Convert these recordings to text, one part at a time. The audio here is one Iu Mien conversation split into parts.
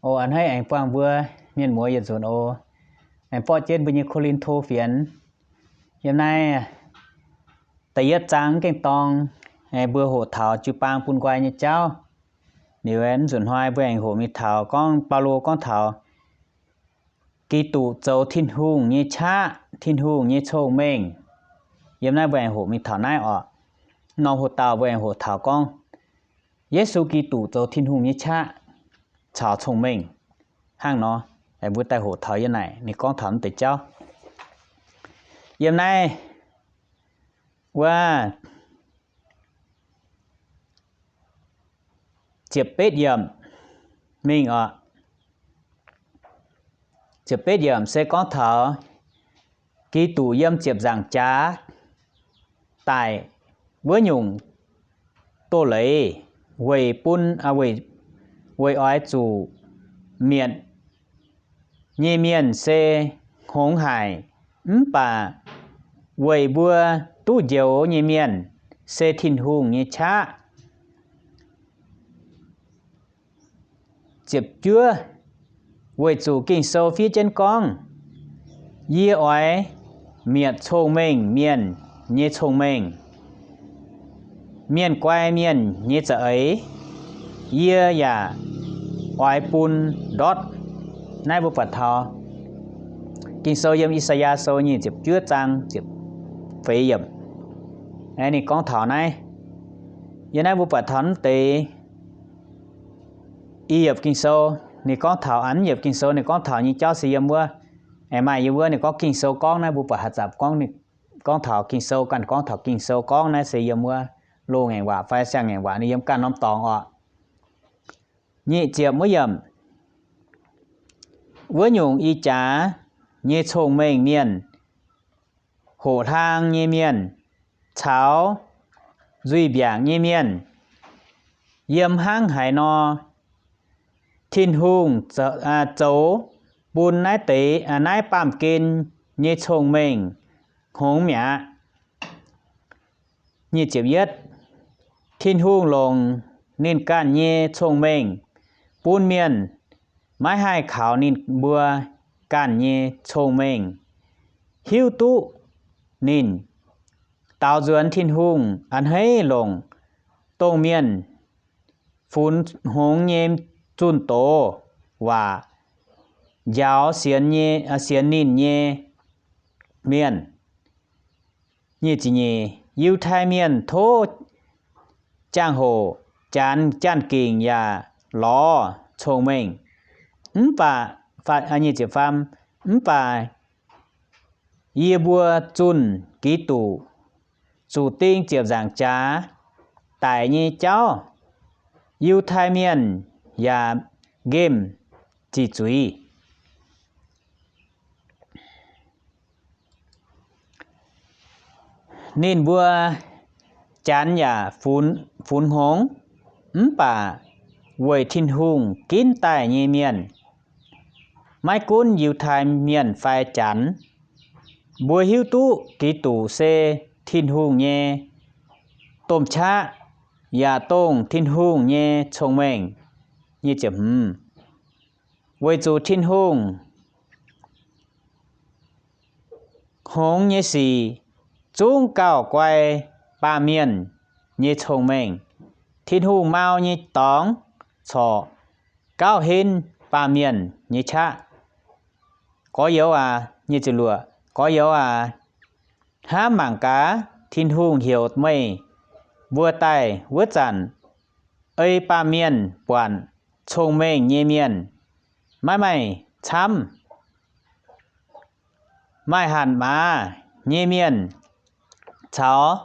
O a'hneiv aengx buangh mbuo mienh muoz yietc nzunc oc. Aengx borqv jienv mbuo nyei Ko^lin^to Fienx yiem naaiv da'yietv zaang gengh dorng, mbuo hoqc taux jiu-baang bun nqoi nyei jauv. Liuz mv nzunc hnoi mbuo aengx hoqc mingh taux gorngv Baulo gorngv taux Giduc zoux Tin-Hungh nyei qaqv, Tin-Hungh nyei cong-mengh. Yiem naaiv mbuo aengx hoqc mingh taux naaiv oc. Norm hoqc dauh mbuo aengx hoqc taux gorngv Yesu Giduc zoux Tin-Hungh nyei qaqv caux cong-mengh. Hnangv nor, mbuo daaih hoqc taux yiem naaic ninh gorngv taux naaiv deix jauv. Yiem naaiv wuov ziepc betv yiemc mingh oc. Ziepc betv yiemc se gorngv taux Giduc yiem ziepc nzaangc jaax daic wuov nyungc doz-leiz weic bun, weic oix zuqc mietc nyei mienh se hngongx haic, mv baac weic mbuo duqv njoux nyei mienh se Tin-Hungh nyei qaqv. Ziepc juov, weic zuqc Ging-Sou fiev jienv gorngv, Yie oix mietc cong-mengh mienh nyei cong-mengh, mienh guai mienh nyei za'eix yie yaac oix bun ndortv. Naaiv mbuo buatc taux Ging-Sou yiem I^saa^yaa Sou nyic ziepc juov zaang ziepc feix yiemc. Ninh gorngv taux naaiv, yiem naaiv mbuo buatc taux naaiv deix i yiemc Ging-Sou, ninh gorngv taux, aa, yiemc Ging-Sou ninh gorngv taux nyei jauv se yiem wuov, aengx maaih yiem wuov ninh gorngv Ging-Sou gorngv naaiv mbuo buatc haaix zanc gorngv, gorngv taux Ging-Sou ganh, gorngv taux Ging-Sou gorngv naaiv se yiem wuov loz-ngaengc waac fai siang-ngaengc waac ninh yiem ganh norm dorngx oc. Nyic ziepc wuov yiemc, wuov nyungc ih jaax nyei cong-mengh mienh, hoqc hlaang nyei mienh, caux nzuih mbiaangc nyei mienh, yiem hnangv haaix nor Tin-Hungh zoux bun naaiv deix, naaiv baamh gen nyei cong-mengh hngongx mi'aqv. Nyic ziepc yietv, Tin-Hungh longc ninh ganh nyei cong-mengh bun mienh maiv haih kaux ninh mbuo ganh nyei cong-mengh hiuv duqv ninh. Daaux nzuonx Tin-Hungh a'hneiv longc dongh mienh funx hngongx nyei zunh doz waac njaaux sienx nyei, sienx ninh nyei mienh. Nyic ziepc nyeic, Yiutai Mienh tov jangx-hoc Janx janx-gengh yaac lorz cong-mengh. Mv baac, nyic ziepc faam, mv baac yie mbuo zunh Giduc zuqc ding ziepc nzaangc jaax daic nyei jauv, Yiutai Mienh yaac nqemh ziqc zuiz. Ninh mbuo Janx yaac funx, funx hngongx, mv baac weic Tin-Hungh ginv daaih nyei mienh, maiv gunv Yiutai Mienh fai Janx, mbuo hiuv duqv Giduc se Tin-Hungh nyei domh qaqv, yaac dongh Tin-Hungh nyei cong-mengh. Weic zuqc Tin-Hungh hngongx nyei sic zungv gauh guai baamh mienh nyei cong-mengh. Tin-Hungh mau nyei dorngx corc gauh henv baamh mienh nyei qaqv. Gorx-youz aac, nyic ziepc luoqc, gorx-youz aac, hnamv mangc gaax, Tin-Hungh heuc meih mbuo daaih wuov zanc, ei baamh mienh buatc cong-mengh nyei mienh maiv maaih camv, maaih hatc maaz nyei mienh caux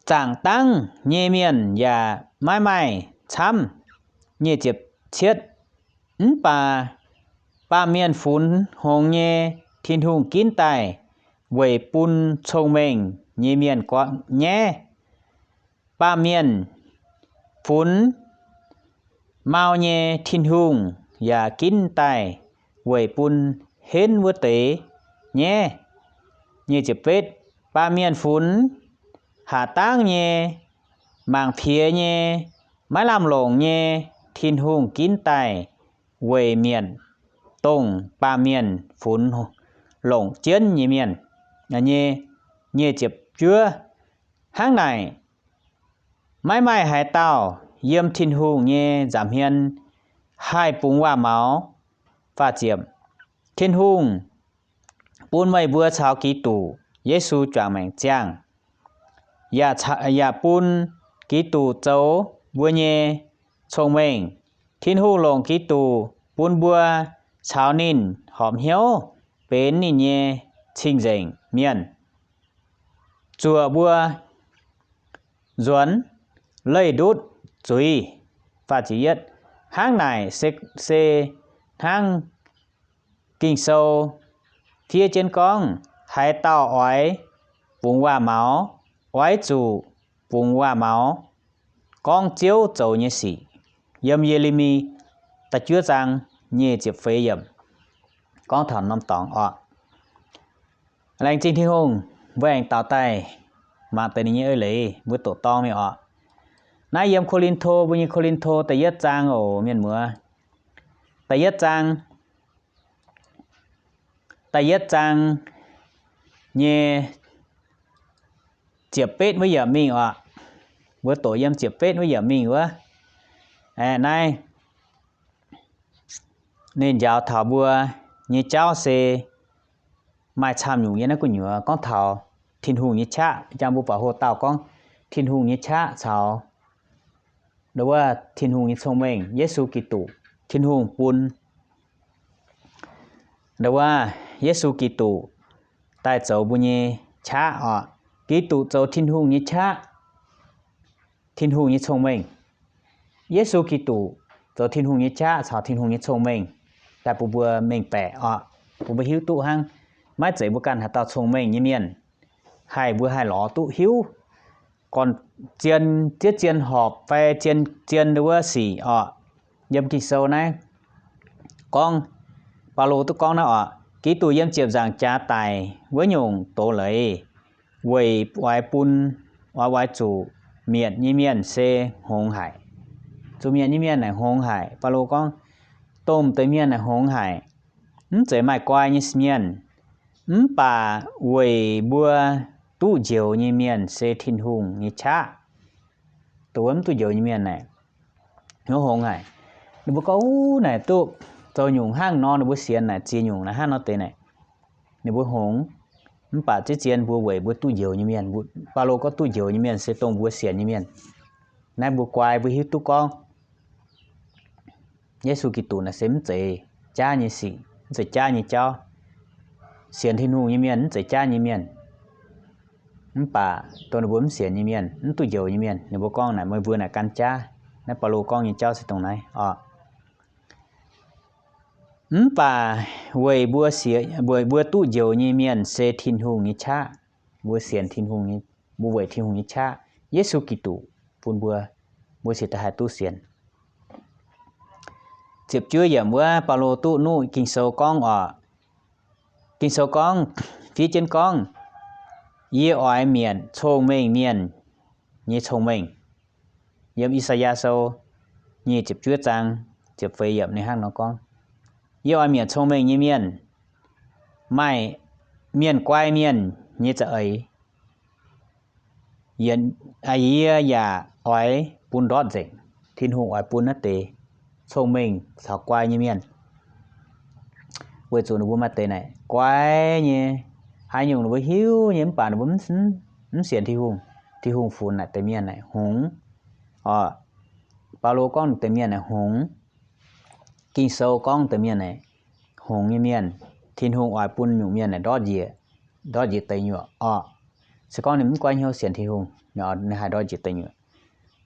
zaangc dangv nyei mienh yaac maiv maaih camv. Nyic ziepc cietv, mv baac baamh mienh funx hngongx nyei, Tin-Hungh ginv daaih weic bun cong-mengh nyei mienh nyaiv. Baamh mienh funx mau nyei, Tin-Hungh yaac ginv daaih weic bun henv wuov deix. nyei. Nyic ziepc betv, baamh mienh funx haac dangv nyei, mangc piex nyei, maiv lamh longc nyei, Tin-Hungh ginv daaih weic mietc dongh baamh mienh funx longc jienv nyei mienh nyei. Nyic ziepc juov, hnangv naaic, maiv maaih haaix dauh yiem Tin-Hungh nyei nza'hmien haih bungx waac-maux. Faah ziepc, Tin-Hungh bun meih mbuo caux Giduc Yesu juangc maengc ziangh, yaac bun Giduc zoux mbuo nyei cong-mengh. Tin-Hungh longc Giduc bun mbuo caux ninh horpc hnyouv benx ninh nyei cing-nzengc mienh, zuoqc mbuo nzuonx leih ndutv zuiz. Hnangv naaic se, se hnangv Ging-Sou fiev jienv gorngv, haaix dauh oix bungx waac-maux, oix zuqc bungx waac-maux gorngv Ziouv zoux nyei sic. Yiem Ye^le^mi da'juov zaang nyic ziepc feix yiemc gorngv taux norm dorngx oc. Laengz zingh Tin-Hungh, mbuo aengx daux daaih mangc deix ninh nyei eix leiz, mbuo doqc dorng mingh oc. Naaiv yiem Ko^lin^to, mbuo nyei Ko^lin^to da'yietv zaang oc, mienh muoz. Da'yietv zaang, da'yietv zaang nyei ziepc betv wuov yiemc mingh oc. Mbuo doqc yiem ziepc betv wuov yiemc mingh wuov. Aeqv, naaiv ninh njaaux taux mbuo nyei jauv se maaih camv nyungc yiem naaiv gu'nyuoz gorngv taux Tin-Hungh nyei qaqv. Jang mbuo baac hoc dauh gorngv Tin-Hungh nyei qaqv caux ndo wuov Tin-Hungh nyei cong-mengh, Yesu Giduc, Tin-Hungh bun ndo wuov Yesu Giduc daaih zoux mbuo nyei qaqv oc. Giduc zoux Tin-Hungh nyei qaqv, Tin-Hungh nyei cong-mengh. Yesu Giduc zoux Tin-Hungh nyei qaqv caux Tin-Hungh nyei cong-mengh daaih bun mbuo mengh baeqc oc, bun mbuo hiuv duqv hnangv. Maiv zeiz mbuo ganh haaix dauh cong-mengh nyei mienh haih mbuo haih lorz duqv hiuv gorn-zien, ziex zien horpc fai zien, zien ndo wuov sic oc. Yiem Ging-Sou naaiv gorngv, Baulo duqv gorngv naaiv oc, Giduc yiem ziepc nzaangc jaax daic wuov nyungc doz leiz weic oix bun, oix, oix zuqc mietc nyei mienh se hngongx haic. Zuqc mietc nyei mienh naaic hngongx haic. Baulo gorngv, domh deix mienh naaic hngongx haic, mv zeiz maaih guai nyei mienh, mv baac weic mbuo duqv njoux nyei mienh se Tin-Hungh nyei qaqv. Dongh wuov mv duqv njoux nyei mienh naaic hngongx haic. Ninh mbuo gorngv, Uv, naaic duqv zoux nyungc hnangv nor, ninh mbuo sienx naaic ziex nyungc naaic hnangv nor deix naaic, ninh mbuo hngongx. Mv baac ziex zien mbuo weic mbuo duqv njoux nyei mienh. Baulo gorngv duqv njoux nyei mienh se dongh mbuo sienx nyei mienh. Naaiv mbuo guai mbuo hiuv duqv gorngv Yesu Giduc naaic se mv zeiz jaav nyei sic, mv zeiz jaav nyei jauv. Sienx Tin-Hungh nyei mienh mv zeiz jaav nyei mienh. Mv baac dongh ninh mbuo mv sienx nyei mienh, mv duqv njoux nyei mienh, ninh mbuo gorngv naaic meih mbuo naaic gan jaav. Naaiv Baulo gorngv nyei jauv se dongh naaiv oc. Mv baac weic mbuo, weic mbuo duqv njoux nyei mienh se Tin-Hungh nyei qaqv. Mbuo sienx Tin-Hungh nyei, mbuo weic Tin-Hungh nyei qaqv, Yesu Giduc bun mbuo, mbuo cingx daaih haih duqv sienx. Ziepc juov yiemc wuov, Baulo duqv nuqv Ging-Sou gorngv oc. Ging-Sou gorngv, fiev jienv gorngv, Yie oix mietc cong-mengh mienh nyei cong-mengh. Yiem I^saa^yaa Sou nyic ziepc juov zaang ziepc feix yiemc ninh hnangv nor gorngv, Yie oix mietc cong-mengh nyei mienh, maaih mienh guai mienh nyei za'eix, yie yaac oix bun ndortv nzengc. Tin-Hungh oix bun naaiv deix cong-mengh caux guai nyei mienh, weic zuqc ninh mbuo maaih deix naaic guai nyei, haaix nyungc ninh mbuo hiuv nyei mv baac ninh mbuo mv sienx Tin-Hungh. Tin-Hungh funx naaic deix mienh naaic hngongx. Oc, Baulo gorngv deix mienh naaic hngongx. Ging-Sou gorngv deix mienh naaic hngongx nyei mienh, Tin-Hungh oix bun nyungc mienh naaic ndortv njiec, ndortv njiec deic nyuoqc oc. Se gorngv ninh mv guai hnyouv sienx Tin-Hungh, ninh haih ndortv njiec deic nyuoqc.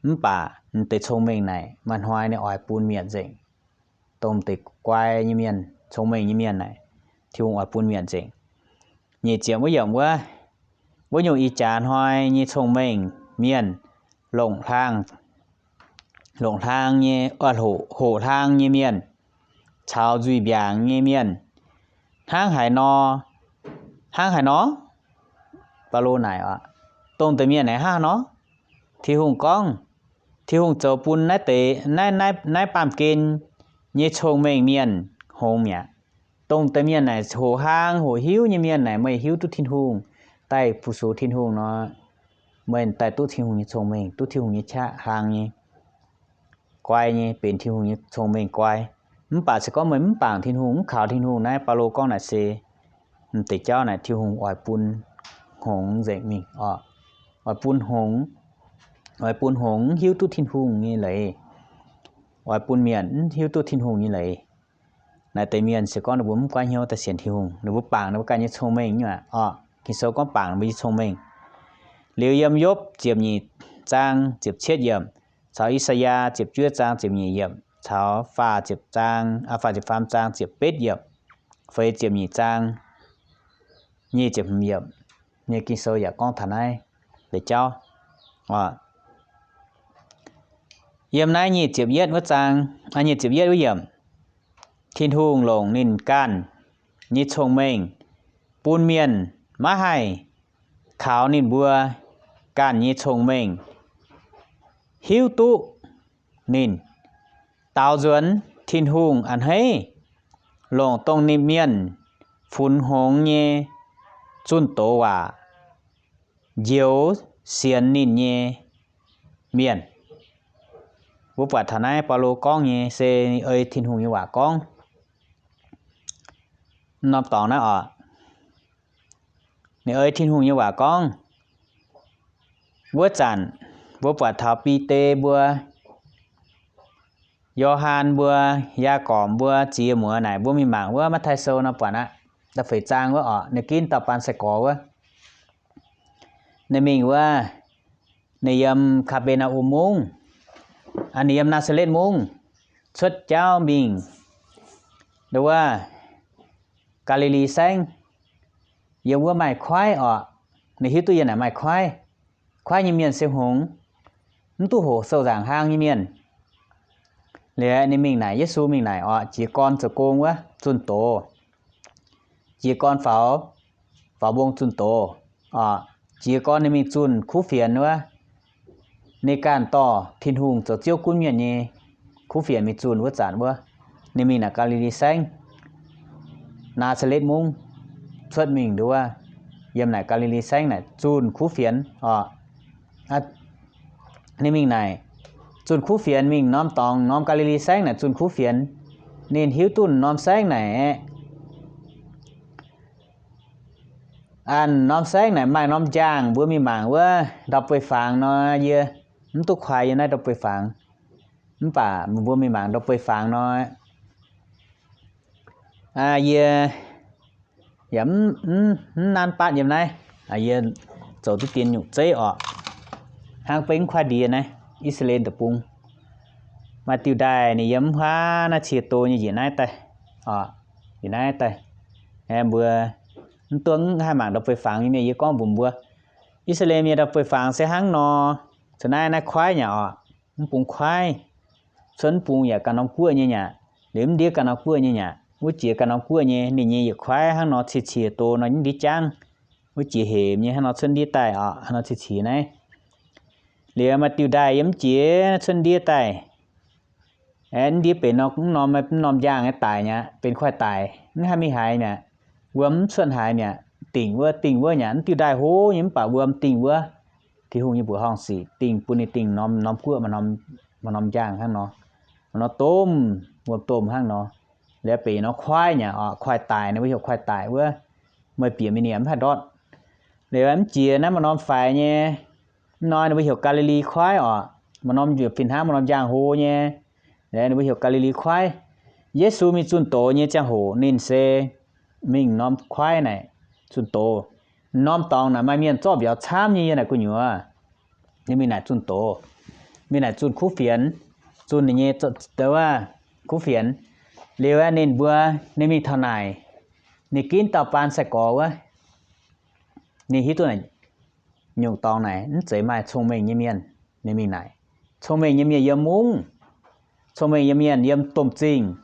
Mv baac deix cong-mengh naaic maaih hnoi ninh oix bun mietc nzengc. Dongh deix guai nyei mienh, cong-mengh nyei mienh naaic, Tin-Hungh oix bun mietc nzengc. Nyic ziepc wuov yiemc wuov, wuov nyungc ih jaax hnoi nyei cong-mengh mienh, longc hlaang, longc hlaang nyei, hoqc hlaang nyei mienh, caux nzuih mbiaangx nyei mienh, hnangv haaix nor Hnangv haaix nor? Baulo naaic oc, dongh deix mienh naaic hnangv haaix nor? Tin-Hungh gorngv, Tin-Hungh zoux bun naaiv deix, naaiv, naaiv, naaiv baamh gen nyei cong-mengh mienh hngongx mi'aqv. Dongh deix mienh naaic hoqc haang hoqc hiuv nyei mienh naaic, meih hiuv duqv Tin-Hungh, daaih fu-sux Tin-Hungh nor, meih daaih duqv Tin-Hungh nyei cong-mengh, duqv Tin-Hungh nyei qaqv haang nyei, guai nyei, benx Tin-Hungh nyei cong-mengh guai. Mv baac se gorngv meih mv bangc Tin-Hungh, mv kaux Tin-Hungh, naaiv Baulo gorngv naaic se, m'deix jauv naaic Tin-Hungh oix bun hngongx nzengc mingh oc. Oix bun hngongx, oix bun hngongx mv hiuv duqv Tin-Hungh nyei leiz, oix bun mienh mv hiuv duqv Tin-Hungh nyei leiz. Naaiv deix mienh se gorngv ninh mbuo mv guaiv hnyouv daaih sienx Tin-Hungh, ninh mbuo bangc ninh mbuo ganh nyei cong-mengh nyei aqv oc. Ging-Sou gorngv bangc ninh mbuo nyei cong-mengh. Liuz yiem Yopv ziepc nyeic zaang ziepc cietv yiemc, caux I^saa^yaa ziepc juov zaang ziepc nyeic yiemc, caux faah ziepc zaang, aa, faah ziepc faam zaang ziepc betv yiemc, feix ziepc nyeic zaang nyic ziepc hmz yiemc nyei Ging-Sou yaac gorngv taux naaiv deix jauv. Yiem naaiv nyic ziepc yietv wuov zaang, aa, nyic ziepc yietv wuov yiemc, Tin-Hungh longc ninh ganh nyei cong-mengh bun mienh maiv haih kaux ninh mbuo ganh nyei cong-mengh hiuv duqv ninh. Daaux nzuonx Tin-Hungh a'hneiv longc dongh ninh mienh funx hngongx nyei zunh doz waac njoux sienx ninh nyei mienh. Mbuo buatc taux naaiv Baulo gorngv nyei se ei Tin-Hungh nyei waac gorngv. Norm dorngx naaiv oc, ninh ei Tin-Hungh nyei waac gorngv. Wuov zanc mbuo buatc taux Bide mbuo, Yo^han mbuo, Yaagorpc mbuo ziex muoz naaic, mbuo mingh mangc wuov Matv^taai Sou nor buatc aqv, da'feix zaang wuov oc, ninh ginv dauh baan sai-gorx wuov. Ninh mingh wuov, ninh yiem Kaa^be^naa^um Mungv, ninh yiem Naa^saa^letv Mungv cuotv jauv mingh nduov wuov Gaa^li^li Saengv. Yiem wuov maaih kuaaiv oc. Ninh hiuv duqv yiem naaic maaih kuaaiv. Kuaaiv nyei mienh se hngongx, mv duqv hoqc sou nzaangc hlaang nyei mienh. Liuz ninh mingh naaic, Yesu mingh naaic oc, jiez gorn zoux gong wuov zunh doz. Jiez gorn faaux, faaux mbong zunh doz oc. Jiez gorn ninh mingh zunh kuv fienx wuov. Ninh ganh dorh Tin-Hungh zoux Ziouv gunv mienh nyei kuv fienx mingh zunh wuov zanc wuov, ninh mingh naaic Gaa^li^li Saengv, Naa^saa^letv Mungv cuotv mingh nduov wuov, yiem naaic Gaa^li^li Saengv naaic zunh kuv fienx oc. Ninh mingh naaic zunh kuv fienx, mingh norm dorngx norm Gaa^li^li Saengv naaic zunh kuv fienx. Ninh hiuv duqv norm saengv naaic aeqv, aa, norm saengv naaic maaih norm njaangh, mbuo mingh mangc wuov ndau-bueix fangx nor, yie mv duqv kuaix yiem naaiv ndau-bueix fangx. Mv baac mbuo mingh mangc ndau-bueix fangx nor, yie yaac mv, mv, mv nanv batv yiem naaiv. Yie zoux duqv dien nyungc zeiv oc, hnangv beiv mv kuaaiv ndie naaiv, I^saa^laa^en Deic-Bung. Maaih diuh ndaaih ninh yiem mv huaav naaiv cie do nyei njiec naaiv daaih, njiec naaiv daaih. Mbuo mv duqv haih mangc ndau-bueix fangx nyei mienh, yie gorngv mbuox mbuo, I^saa^laa^en mienh ndau-bueix fangx se hnangv nor. Caux naaiv, naaiv kuaaiv nyei oc, mv bung kuaaiv, cuotv mv bung yaac ganh norm guoqv nyei nyei, liuz mv ndiev ganh norm guoqv nyei nyei, wuov jiex ganh norm guoqv nyei. Ninh nyei yietc kuaaiv hnangv nor cie cie do nor, mv ndiev jangv. Wuov jiex hemx nyei hnangv nor cuotv ndiev daaih oc, hnangv nor cie cie naaiv. Liuz maaih diuh ndaaih yiem mv jiex cuotv ndiev daaih, mv ndiev benx norm, mv norm, mv norm njaangh nyei daic nyei, benx kuaaiv daic, mv haih mingh haaix mi'aqv. Wuom mv cuotv haaix mi'aqv. Dingc wuov, dingh wuov nyei, mv diuh ndaaih hlo nyei, mv baac wuom dingh wuov. Tin-Hungh nyei mbuoqc horngh sic dingh bun ninh dingh norm, norm guoqv, maaih norm njaangh hnangv nor, maaih norm domh, wuom domh hnangv nor. Liuz benx norm kuaaiv nyei oc, kuaaiv daic, ninh mbuo heuc kuaaiv daic wuov, meih bieqc mingh ninh mv haih ndortv. Liuz mv jiex naaiv maaih norm faix nyei, mv nor ninh mbuo heuc Gaa^li^li Kuaaiv oc, maaih norm fih hnangv maaih norm njaangh hlo nyei, ninh mbuo heuc Gaa^li^li Kuaaiv. Yesu mingh zunh doz nyei ziangh hoc ninh se mingh norm kuaaiv naaic zunh doz. Norm dorngx naaic maaih mienh zorqv mbiauz camv nyei yiem naaic gu'nyuoz. Ninh mingh naaic zunh doz, mingh naaic zunh kuv fienx, zunh ninh nyei, wuov, kuv fienx. Liuz ninh mbuo, ninh mingh taux naaic, ninh ginv dauh baan sai-gorx wuov, ninh hiuv duqv naaic nyungc dorngx naaic mv zeiz maaih cong-mengh nyei mienh. Ninh mingh naaic, cong-mengh nyei mienh yiem mungv, cong-mengh nyei mienh yiem domh zingh,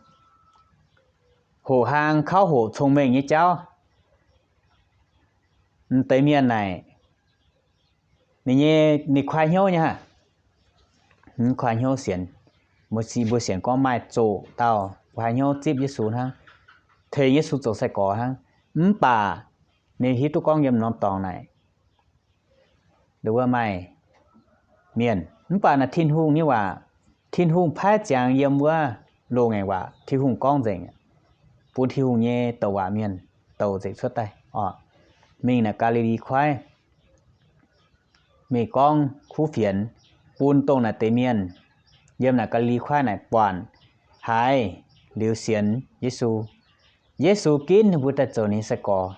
hoqc hlaang kauv hoqc cong-mengh nyei jauv. M'deix mienh naaic, ninh nyei, ninh kuaaiv hnyouv nyei aqv. Mv kuaaiv hnyouv sienx. Mbuo sienx gorngv maaih zoqc dauh kuaaiv hnyouv zipv Yesu hnangv, tengx Yesu zoux sai-gorx hnangv. Mv baac ninh hiuv duqv gorngv yiem norm dorngx naaic, nduov wuov maaih mienh. Mv baac naaic Tin-Hungh nyei waac, Tin-Hungh paaiv ziangx yiem wuov loz-ngaengc waac Tin-Hungh gorngv nzengc, bun Tin-Hungh nyei douc waac mienh douc nzengc cuotv daaih oc. Mingh naaic Gaa^li^li Kuaaiv, mingh gorngv kuv fienx bun dongh naaic deix mienh yiem naaic Gaa^li^li Kuaaiv naaic buatc, haiz, liuz sienx Yesu. Yesu ginv ninh mbuo daaih zoux ninh nyei sai-gorx.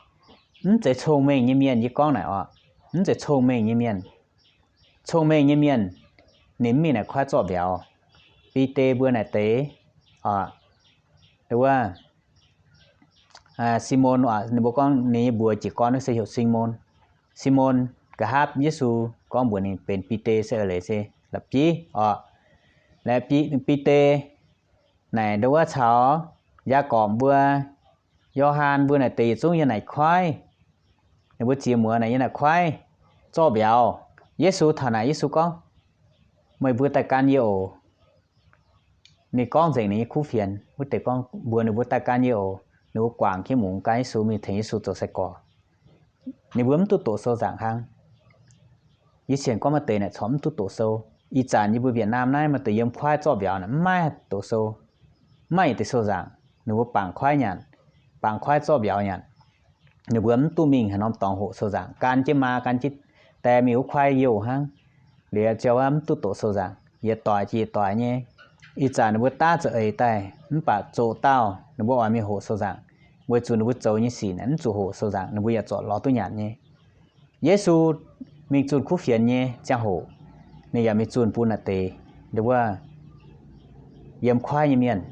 Mv zeiz cong-mengh nyei mienh, yie gorngv naaic oc, mv zeiz cong-mengh nyei mienh. Cong-mengh nyei mienh, ninh mv mingh naaic kuaaiv zorqv mbiauz. Bide mbuo naaic deix, wuov, Simon, ninh mbuo gorngv ninh nyei mbuox jiez gorn wuov se heuc Simon. Simon nqa'haav Yesu gorngv mbuox ninh benx Bide se eix leiz se la'bieiv oc. La'bieiv, Bide naaic nduov wuov caux Yaagorpc mbuo, Yo^han mbuo naaic deix yietc zungv yiem naaic kuaaiv. Ninh mbuo ziex muoz naaic yiem naaic kuaaiv zorqv mbiauz. Yesu taux naaic, Yesu gorngv, meih mbuo daaih gan yie oc. Ninh gorngv nzengc ninh nyei kuv fienx wuov deix gorngv mbuox ninh mbuo daaih gan yie oc. Ninh mbuo guangc jienv mungz gan Yesu, mingh tengx Yesu zoux sai-gorx. Ninh mbuo mv duqv doqc sou nzaangc hnangv. Yie sienx gorngv maaih deix naaic corc mv duqv doqc sou. Ih zanc yie mbuo Việt Nam naaiv maaih deix yiem kuaaiv zorqv mbiauz naaic mv maaih doqc sou, mv maaih yietc deix sou nzaangc. Ninh mbuo bangc kuaaiv nyanc, bangc kuaaiv zorqv mbiauz nyanc. Ninh mbuo mv duqv mingh haaix norm dorngx hoqc sou nzaangc. Gan jienv maa gan jienv die mingh wuov kuaaiv youh hnangv. Liuz ziouc mv duqv doqc sou nzaangc, yietc doic jiex yietc doic nyei. Ih zanc ninh mbuo daav za'eix daaih mv baac zoqc dauh ninh mbuo oix mingh hoqc sou nzaangc, weic zuqc ninh mbuo zoux nyei sic naaic mv zuqc hoqc sou nzaangc, ninh mbuo yaac zorc lorz duqv nyanc nyei. Yesu mingh zunh kuv fienx nyei ziangh hoc, ninh yaac mingh zunh bun naaic deix, nduov wuov, yiem kuaaiv nyei mienh,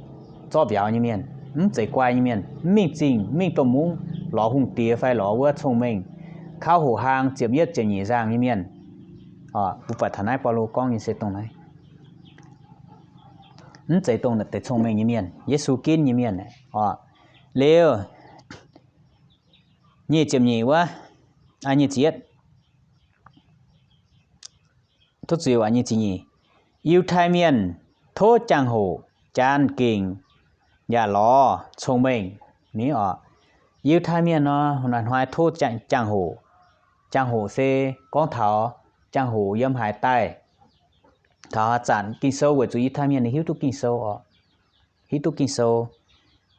zorqv mbiauz nyei mienh, mv zeiz guai nyei mienh, mv mingh zingh, mv mingh domh mungv, lorz hungh diex fai lorz wuov cong-mengh, kauv hoqc haang, ziepc yietv ziepc nyeic nzangh nyei mienh. Mbuo buatc taux naaiv Baulo gorngv nyei se dongh naaiv. Mv zeiz dongh naaic deix cong-mengh nyei mienh, Yesu ginv nyei mienh oc. Liuz, nyic ziepc nyeic wuov, nyic ziepc yietv, tov zuiz waac nyic ziepc nyeic, Yiutai Mienh tov jangx-hoc, jaan-gengh yaac lorz cong-mengh ni oc. Yiutai Mienh nor, hnoi-hnoi tov jangx-hoc. Jangx-hoc se gorngv taux jangx-hoc yiem haaix daaih. Taux haaix zanc Ging-Sou weic zuqc Yiutai Mienh ninh hiuv duqv Ging-Sou oc. Hiuv duqv Ging-Sou,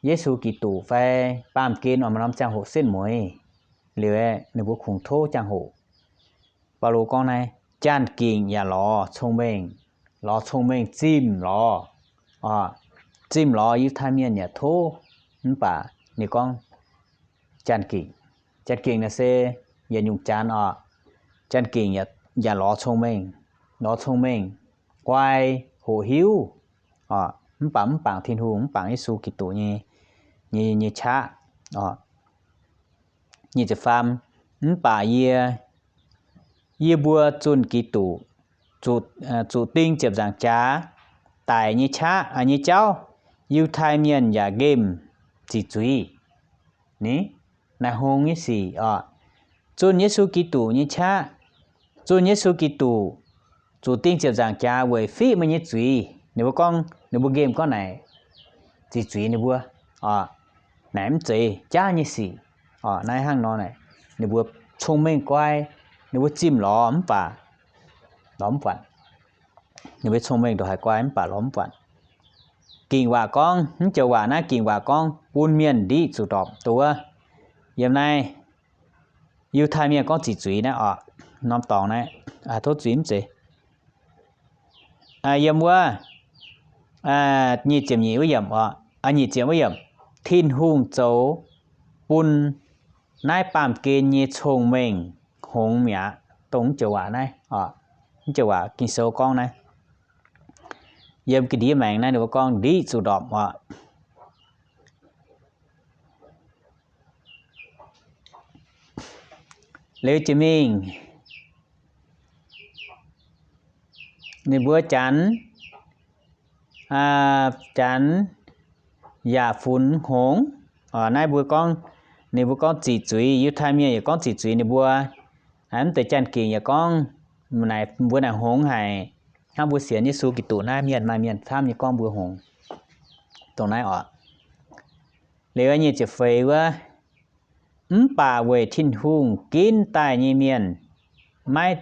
Yesu Giduc fai baamh gen oix maaih norm ziangh hoc setv mueiz liuz, ninh mbuo kungx tov jangx-hoc. Baulo gorngv naaiv, jaan-gengh yaac lorz cong-mengh, lorz cong-mengh zimh lorz, zimh lorz Yiutai Mienh yaac tov. Mv baac ninh gorngv jaan-gengh, jaan-gengh naaiv se yietc nyungc jaan oc. Jaan-gengh yaac lorz cong-mengh, lorz cong-mengh, guai, hoqc hiuv oc. Mv baac mv bangc Tin-Hungh, mv bangc Yesu Giduc nyei, nyei, nyei qaqv oc. Nyic ziepc faam, mv baac yie, yie mbuo zunh Giduc, zuqc ding ziepc nzaangc jaax daic nyei qaqv, nyei jauv, Yiutai Mienh yaac nqemh ziqc zuiz. Ni, naaiv hngongx nyei sic oc. Zunh Yesu Giduc nyei qaqv, zunh Yesu Giduc, zuqc ding ziepc nzaangc jaax weic fiqv meih nyei zuiz. Ninh mbuo gorngv, ninh mbuo nqemh gorngv naaic ziqc zuiz ninh mbuo oc. Naaic mv zeiz jaav nyei sic oc. Naaiv hnangv nor naaic, ninh mbuo cong-mengh guai, ninh mbuo zimh lorz mv baac lorz mv buatc. Ninh mbuo cong-mengh ndongc haaix guai mv baac lorz mv buatc. Gengh waac gorngv, mv joux waac naaiv gengh waac gorngv bun mienh ndiqv zuqc ndorpc duqv. Yiem naaiv Yiutai Mienh gorngv ziqc zuiz naaiv oc, norm dorngx naaiv, tov zuiz mv zeiz. Yiem wuov nyic ziepc nyeic wuov yiemc oc, nyic ziepc wuov yiemc, Tin-Hungh zoux bun naaiv baamh gen nyei cong-mengh hngongx mi'aqv. Dongh mv joux waac naaiv oc, mv joux waac Ging-Sou gorngv naaiv, yiem ga'ndiev maengx naaiv ninh mbuo gorngv ndiqv zuqc ndorpc oc. Liuz jiex mingh, ninh mbuo Janx, Janx yaac funx hngongx. Naaiv mbuo gorngv ninh mbuo gorngv ziqc zuiz, Yiutai Mienh yaac gorngv ziqc zuiz ninh mbuo. Mv deix Janx-Gingc yaac gorngv, naaic mbuo naaic hngongx haic, hnangv mbuo sienx Yesu Giduc naaiv mienh maaih mienh camv nyei gorngv mbuo hngongx. Dongh naaiv oc. Liuz nyic ziepc feix wuov, mv baac weic Tin-Hungh ginv daaih nyei mienh, maiv,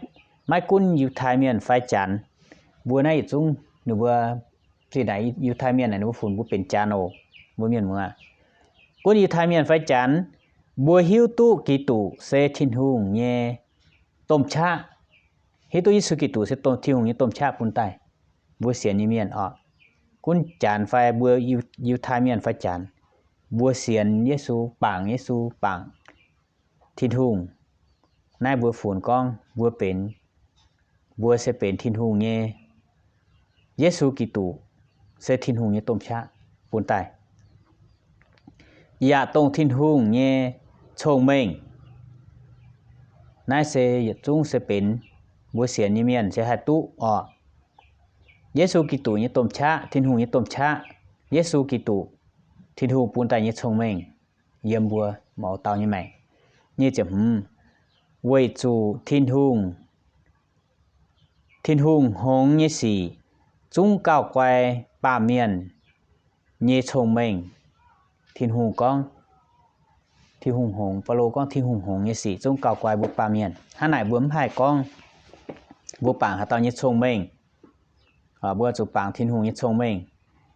maiv gunv Yiutai Mienh fai Janx, mbuo naaiv yietc zungv ninh mbuo, zinh ndaangc Yiutai Mienh naaic ninh mbuo funx mbuo benx Janx oc, mbuo mienh muoz. Gunv Yiutai Mienh fai Janx, mbuo hiuv duqv Giduc se Tin-Hungh nyei domh qaqv, hiuv duqv Yesu Giduc se domh, Tin-Hungh nyei domh qaqv bun daaih mbuo sienx nyei mienh oc. Gunv Janx fai mbuo Yiu-, Yiutai Mienh fai Janx, mbuo sienx Yesu, bangc Yesu, bangc Tin-Hungh. Naaiv mbuo funx gorngv mbuo benx, mbuo se benx Tin-Hungh nyei, Yesu Giduc se Tin-Hungh nyei domh qaqv bun daaih, yaac dongh Tin-Hungh nyei cong-mengh. Naaiv se yietc zungv se benx mbuo sienx nyei mienh se haih duqv oc. Yesu Giduc nyei domh qaqv, Tin-Hungh nyei domh qaqv, Yesu Giduc, Tin-Hungh bun daaih nyei cong-mengh yiem mbuo mouz dauh nyei maengc. Nyic ziepc hmz, weic zuqc Tin-Hungh, Tin-Hungh hngongx nyei sic zungv gauh guai baamh mienh nyei cong-mengh. Tin-Hungh gorngv, Tin-Hungh hngongx, Baulo gorngv Tin-Hungh hngongx nyei sic zungv gauh guai mbuo baamh mienh. Hnangv naaic mbuo mv haih gorngv mbuo bangc haaix dauh nyei cong-mengh. Mbuo zuqc bangc Tin-Hungh nyei cong-mengh.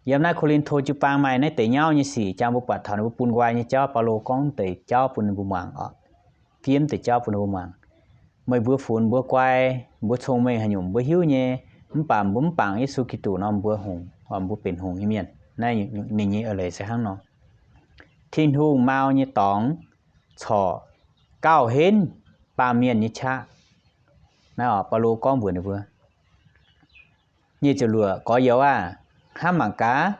Yiem naaiv Ko^lin^to jiu-baang maaih naaiv deix nyauv nyei sic, jangx mbuo buatc taux ninh mbuo bun nqoi nyei jauv, Baulo gorngv deix jauv bun ninh mbuo muangx oc. Fiev deix jauv bun ninh mbuo muangx. Meih mbuo funx mbuo guai, mbuo cong-mengh haaix nyungc mbuo hiuv nyei, mv baac mbuo mv bangc Yesu Giduc nor, mbuo hngongx, mbuo benx hngongx nyei mienh. Naaiv ninh nyei eix leiz se hnangv nor. Tin-Hungh mau nyei dorngx corc gauh henv baamh mienh nyei qaqv. Naaiv oc, Baulo gorngv mbuox ninh mbuo. Nyic ziepc luoqc, gorx-youz aah! Hnamv mangc gaax,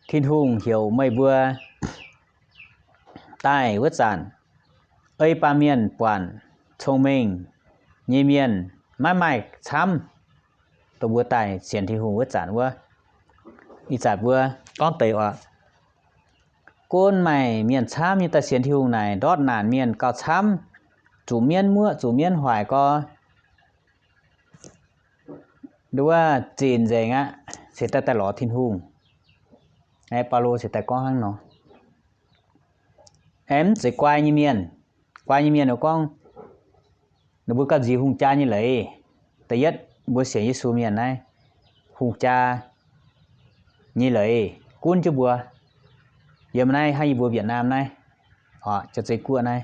Tin-Hungh heuc meih mbuo daaih wuov zanc, ei baamh mienh buatc cong-mengh nyei mienh maiv maaih camv, dongh mbuo daaih sienx Tin-Hungh wuov zanc wuov. Ih zanc mbuo gorngv deix oc, gunv maaih mienh camv nyei daaih sienx Tin-Hungh naaic, ndortv naanc mienh gauh camv, zuqc mienv muoqv, zuqc mienv hoic gorx, nduov zinh nzengc aqv, se daaih daaih lorz Tin-Hungh. Aeqv, Baulo se daaih gorngv hnangv nor. Aeqv, mv zeiz guai nyei mienh. Guai nyei mienh gorngv, ninh mbuo gauh nziex hungh jaa nyei leiz. Da'yietv, mbuo sienx Yesu mienh naaiv, hungh jaa nyei leiz gunv jienv mbuo. Yiem naaiv hnangv yie mbuo Việt Nam naaiv, oc, Janx-Zei Guoqv naaiv,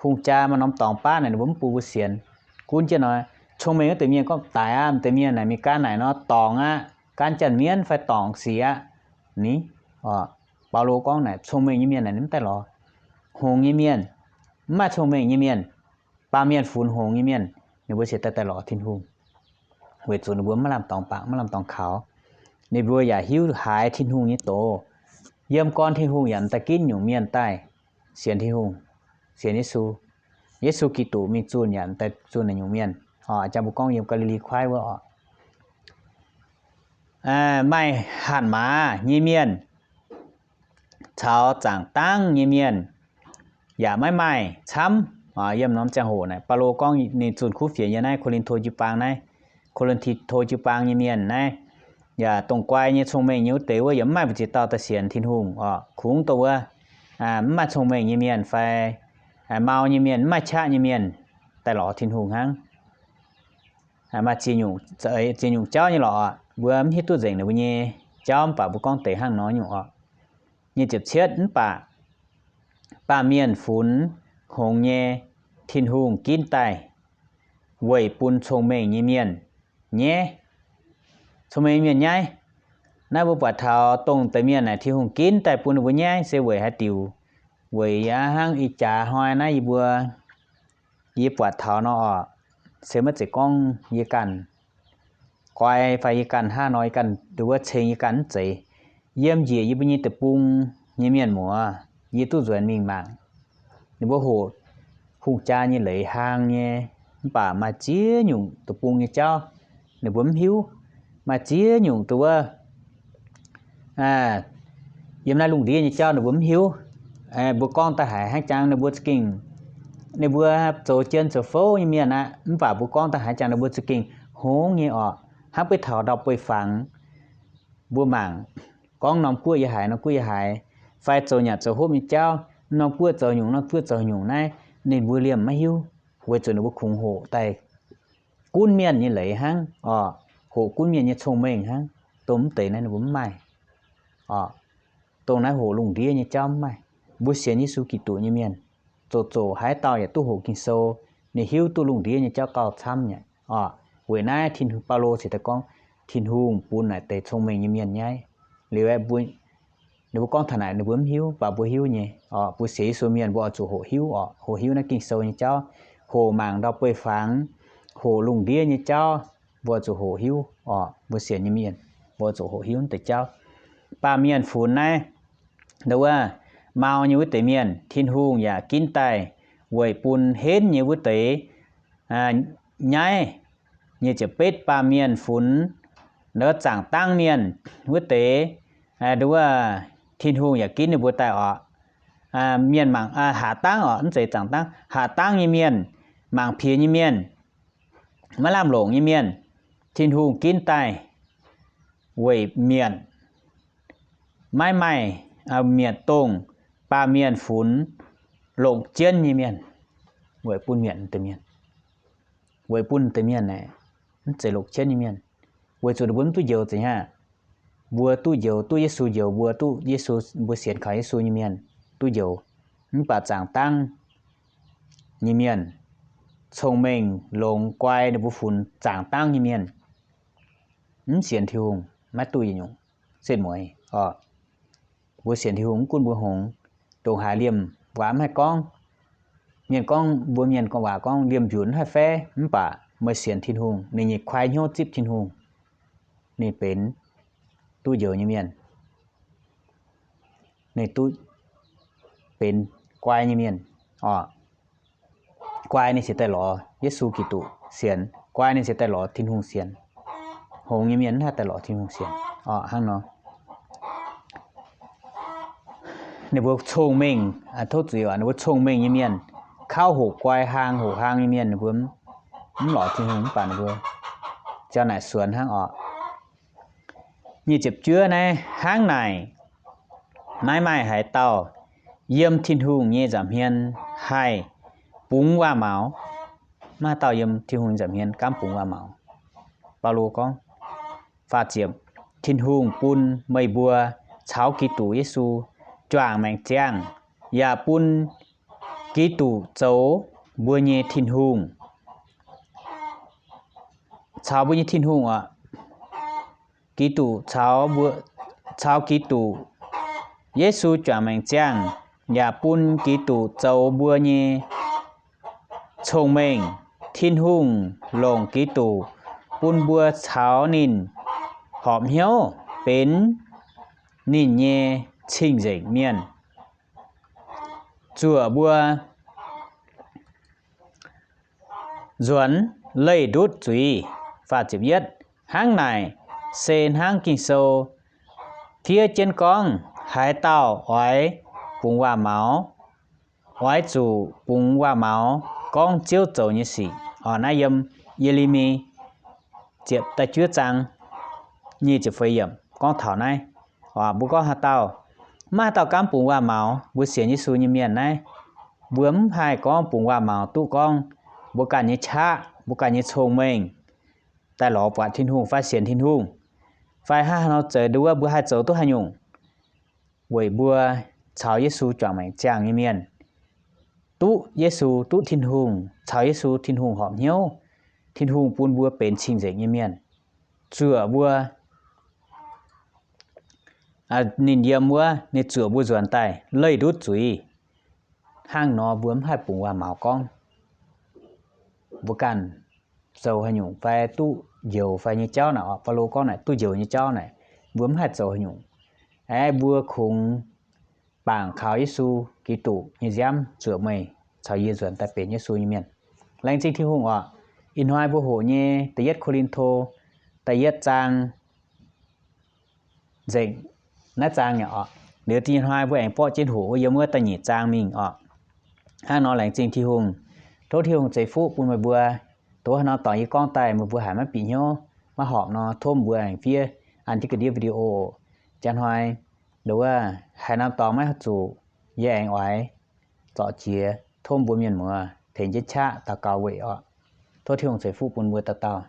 hungh jaa maaih norm dorngx baav naaic ninh mbuo mv bun mbuo sienx. Gunv jienv nor, cong-mengh wuov deix mienh gorngv daic aqv, m'deix mienh naaic mingh gaanv naaic nor dorngc aqv, gaanv janx-mienv fai dorngc sic aqv. Ni, oc, Baulo gorngv naaic cong-mengh nyei mienh naaic ninh mv daaih lorz. Hngongx nyei mienh, mv maaih cong-mengh nyei mienh, baamh mienh funx hngongx nyei mienh, ninh mbuo se daaih daaih lorz Tin-Hungh. Weic zuqc ninh mbuo maiv lamh dorngx bangc, maiv lamh dorngx kaux. Ninh mbuo yaac hiuv haiz Tin-Hungh nyei doz. Yiem gorn Tin-Hungh yaac m'daaih ginv nyungc mienh daaih sienx Tin-Hungh, sienx Yesu. Yesu Giduc mingh zunh yaac m'daaih zunh naaic nyungc mienh. Oc, jang mbuo gorngv yiem Gaa^li^li Kuaaiv wuov oc. Maaih hatc maaz nyei mienh caux zaangc dangv nyei mienh yaac maiv maaih camv. Yiem norm ziangh hoc naaic, Baulo gorngv ninh zunh kuv fienx yiem naaiv Ko^lin^to jiu-baang naaiv, Ko^lin^to jiu-baang nyei mienh naaiv, yaac dongh guai nyei cong-mengh nyei wuov deix wuov yaac mv maaih mbu'ziex dauh daaih sienx Tin-Hungh oc. Kungx dongh wuov mv maaih cong-mengh nyei mienh fai mau nyei mienh, mv maaih qaqv nyei mienh daaih lorz Tin-Hungh hnangv. Maaih ziex nyungc, ziex nyungc jauv nyei lorqc. Mbuo mv hiuv duqv nzengc ninh mbuo nyei jauv, mv baac mbuo gorngv deix hnangv nor nyungc oc. Nyic ziepc cietv, mv baac baamh mienh funx hngongx nyei, Tin-Hungh ginv daaih weic bun cong-mengh nyei mienh nyaiv. Cong-mengh nyei mienh nyaiv. Naaiv mbuo buatc taux dongh deix mienh naaic Tin-Hungh ginv daaih bun ninh mbuo nyaiv se weic haaix diuc? Weic aqv, hnangv ih jaax hnoi naaiv yie mbuo, yie buatc taux nor oc, se maiv zeiz gorngv yie ganh guai fai yie ganh hnangv nor, yie ganh nduov ceng yie ganh mv zeiz. Yiem njiec yie mbuo nyei deic-bung nyei mienh muoz, yie duqv nzuonx mingh mangc. Ninh mbuo hoqc hungh jaa nyei leiz hlang nyei, mv baac maaih ziex nyungc deic-bung nyei jauv ninh mbuo mv hiuv. Maaih ziex nyungc dongh wuov yiem naaiv lungh ndiev nyei jauv ninh mbuo mv hiuv. mbuo gorngv daaih haiz hnangv jangx ninh mbuo za'gengh, ninh mbuo zoux jien zoux fouv nyei mienh aqv. Mv baac mbuo gorngv daaih haiz jangx ninh mbuo za'gengh hngongx nyei orqc. Hnangv beiv taux ndau-beih fangx, mbuo mangc gorngv norm guoqv yaac haiz, norm guoqv yaac haiz, fai zoux nyanc zoux hopv nyei jauv, norm guoqv zoux nyungc, norm guoqv zoux nyungc naaiv, ninh mbuo liemh maiv hiuv, weic zuqc ninh mbuo kungx hoqc daaih gunv mienh nyei leiz hnangv orqc, hoqc gunv mienh nyei cong-mengh hnangv. Dongh mv deix naaiv ninh mbuo mv maaih orqc. Dongh naaiv hoqc lungh ndiev nyei jauv mv maaih. Mbuo sienx Yesu Giduc nyei mienh, zoqc zoqc haaix dauh yaac duqv hoqc Ging-Sou, ninh hiuv duqv lungh ndiev nyei jauv gauh camv nyei orqc. Weic naaiv Tin-Hungh, Baulo cingx daaih gorngv Tin-Hungh bun naaic deix cong-mengh nyei mienh nyaiv. Liuz aeqv, mbuo, ninh mbuo gorngv taux naaic ninh mbuo mv hiuv, mv baac mbuo hiuv nyei orqc. Mbuo sienx Yesu mienh mbuo oix zuqc hoqc hiuv orqc, hoqc hiuv naaiv Ging-Sou nyei jauv, hoqc mangc ndau-beih fangx, hoqc lungh ndiev nyei jauv, mbuo oix zuqc hoqc hiuv orqc. Mbuo sienx nyei mienh mbuo oix zuqc hoqc hiuv deix jauv. Baamh mienh funx naaiv, nduov wuov, mau nyei wuov deix mienh Tin-Hungh yaac ginv daaih weic bun henv nyei wuov deix nyaiv. Nyic ziepc betv, baamh mienh funx nduov zaangc dangv mienh wuov deix, nduov wuov, Tin-Hungh yaac ginv ninh mbuo daaih orqc. Mienh mangc, haac dangv orqc, mv zeiz zaangc dangv, haac dangv nyei mienh, mangc piex nyei mienh, maiv lamh longc nyei mienh, Tin-Hungh ginv daaih weic mietc, maiv maaih, mietc dongh baamh mienh funx longc jienv nyei mienh, weic bun mietc deix mienh, weic bun deix mienh aeqv, mv zeiz longc jienv nyei mienh, weic zuqc ninh mbuo mv duqv njoux zeiz aqv. Mbuo duqv njoux, duqv Yesu njoux, mbuo duqv Yesu, mbuo sienx kaux Yesu nyei mienh duqv njoux. Mv baac zaangc dangv nyei mienh, cong-mengh longx guai, ninh mbuo funx zaangc dangv nyei mienh, mv sienx Tin-Hungh maiv duqv yietc nyungc setv mueiz orqc. Mbuo sienx Tin-Hungh mv gunv mbuo hngongx, ndongc haaix liemh waac mv haih gorngv. Mienh gorngv, mbuo mienh gorngv waac gorngv liemh mbiunc mv haih faev, mv baac meih sienx Tin-Hungh, ninh nyei kuaai hnyouv zipv Tin-Hungh, ninh benx duqv njoux nyei mienh. Ninh duqv benx guai nyei mienh orqc. Guai ninh cingx daaih lorz Yesu Giduc sienx, guai ninh cingx daaih lorz Tin-Hungh sienx. Hngongx nyei mienh mv haih daaih lorz Tin-Hungh sienx orqc. Hnangv nor, ninh mbuo cong-mengh, tov zuiz, ninh mbuo cong-mengh nyei mienh, kauv hoqc guai, hlang hoqc hlang nyei mienh, ninh mbuo mv lorz Tin-Hungh, mv baac ninh mbuo ziang naaic suonx hnangv orqc. Nyic ziepc juov naaiv, hnangv naaic, maiv maaih haaix dauh yiem Tin-Hungh nyei nza'hmien haih bungx waac-maux. Maiv maaih haaix dauh yiem Tin-Hungh nyei nza'hmien gaamv bungx waac-maux. Baulo gorngv, faah ziepc, Tin-Hungh bun meih mbuo caux Giduc Yesu juangc maengc ziangh, yaac bun Giduc zoux mbuo nyei Tin-Hungh. Caux mbuo nyei Tin-Hungh orqc. Giduc caux mbuo, caux Giduc Yesu juangc maengc ziangh, yaac bun Giduc zoux mbuo nyei cong-mengh. Tin-Hungh longc Giduc bun mbuo caux ninh horpc hnyouv benx ninh nyei cing-nzengc mienh. Zuoqc mbuo nzuonx leih ndutv zuiz. Hnangv naaic, se hnangv Ging-Sou fiev jienv gorngv, haaix dauh oix bungx waac-maux, oix zuqc bungx waac-maux gorngv Ziouv zoux nyei sic. Naaiv yiem Ye^le^mi ziepc da'juov zaang nyic ziepc feix yiemc gorngv taux naaiv. Mbuo gorngv haaix dauh, maiv haaix dauh gaamv bungx waac-maux. Mbuo sienx Yesu nyei mienh naaiv, mbuo mv haih gorngv bungx waac-maux duqv gorngv mbuo ganh nyei qaqv, mbuo ganh nyei cong-mengh daaih lorz buatc Tin-Hungh fai sienx Tin-Hungh, fai hnangv haaix nor zeiz nduov mbuo haih zoux duqv haaix nyungc. Weic mbuo caux Yesu juangc maengc ziangh nyei mienh, duqv Yesu, duqv Tin-Hungh, caux Yesu Tin-Hungh horpc hnyouv, Tin-Hungh bun mbuo benx cing-nzengc nyei mienh. Zuoqc mbuo, ninh yiem wuov, ninh zuoqc mbuo nzuonx daaih leih ndutv zuiz. Hnangv nor mbuo mv haih bungx waac-maux gorngv mbuo ganh zoux haaix nyungc fai duqv njoux fai nyei jauv naaic. Baulo gorngv naaic duqv njoux nyei jauv naaic, mbuo mv haih zoux haaix nyungc. Aeqv, mbuo kungx bangc kaux Yesu Giduc nyei nziaamv zuoqc meih caux yie nzuonx daaih benx Yesu nyei mienh. Laengz zingh Tin-Hungh oc. Ih hnoi mbuo hoqc nyei da'yietv Ko^lin^to da'yietv zaang nzengc naaiv zaang nyei oc. Liuz da'nyeic hnoi mbuo aengx borqv jienv hoqc wuov yiem wuov da'nyeic zaang mingh orqc. Hnangv nor laengz zingh Tin-Hungh. Tov Tin-Hungh ceix fuqv bun meih mbuo. Dongh haaix norm dorngx yie gorngv daaih meih mbuo haiz maiv bieqc hnyouv, maiv horpc nor, tov mbuo aengx fiev an jienv ga'ndiev video. Jaax hnoi, nduov, haaix norm dorngx maiv zuqc, yie aengx oix zorc jiex tov mbuo mienh muoz tengx jienv qaqv daux gaux weic orqc. Tov Tin-Hungh ceix fuqv bun mbuo dauh dauh.